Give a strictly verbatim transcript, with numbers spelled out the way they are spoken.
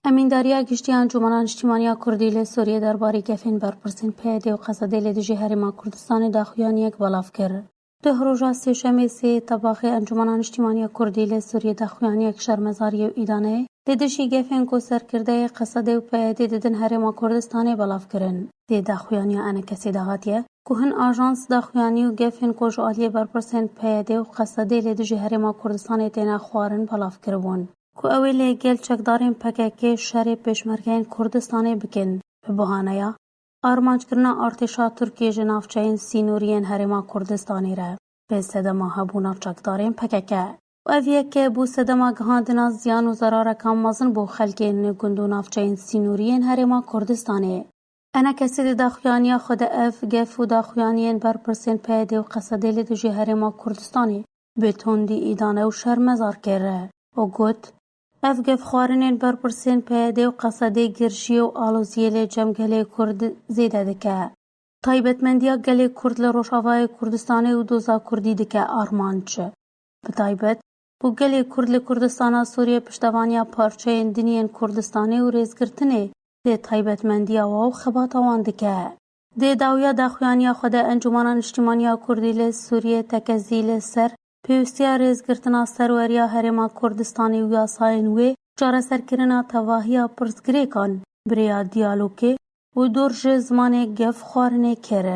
Emîndariya Giştî ya Encûmena Niştîmaniya Kurdî li Sûriyê derbarê gefên berpirsên P Y D û Qesedê li dijî Herêma Kurdistanê daxuyaniyek belav kir. Di roja Sêşemê sê Tebaxê Encûmena Niştîmaniya Kurdî li Sûriyê daxuyaniyek şermezariyê û îdaneyê li dijî gefên ku serkirdeyê Qesedê û P Y D didin Herêma Kurdistanê belav kirin. Di daxuyaniya ENKSê de hatiye ku hin ajans daxuyanî û gefên ku ji aliyê berpirsên P Y D û Qesedê li dijî Herêma Kurdistanê têne xwarin belav kiribûn, ku ew ê li gel çekdarên P K K şerê pêşmergeyên Kurdistanê bikin, bi bahaneya armanckirina artêşa Tirkiyê ji navçeyên sînorî yên Herêma Kurdistanê re, bi sedema hebûna çekdarên P K K. Û ev yek e bû sedema gihandina ziyan û zerareka mezin bo xelkên gund û navçeyên sînorî yên Herêma Kurdistanê. ENKSê di daxuyaniya xwe de ev gef û daxuyaniyên berpirsên P Y D û Qesedê li dijî Herêma Kurdistanê bi tundî îdane û şermezar kir û got, ev gefxwarinên berpirsên P Y D û Qesedê girjiyê û aloziyê li cem gelê Kurd zêde dike. Taybetmendiya gelê Kurd li Rojavayê Kurdistanê û doza Kurdî dike armanc. Bi taybet, ku gelê Kurd li Kurdistana Sûriyê piştevaniya parçeyên din yên Kurdistanê û rêzgirtinê dê taybetmendiya wa û xebata wan dike. Dê dawiya daxuyaniya xwe de Encûmana Niştîmaniya Kurdî li Sûriyê tekezî li ser pêwîstiya rêzgirtina serweriya Herêma Kurdistanê û yasayên wê, çareserkirina tevahiya pirsgirêkan, bi rêya diyalogê û dûr ji zimanê gefxwarinê kir.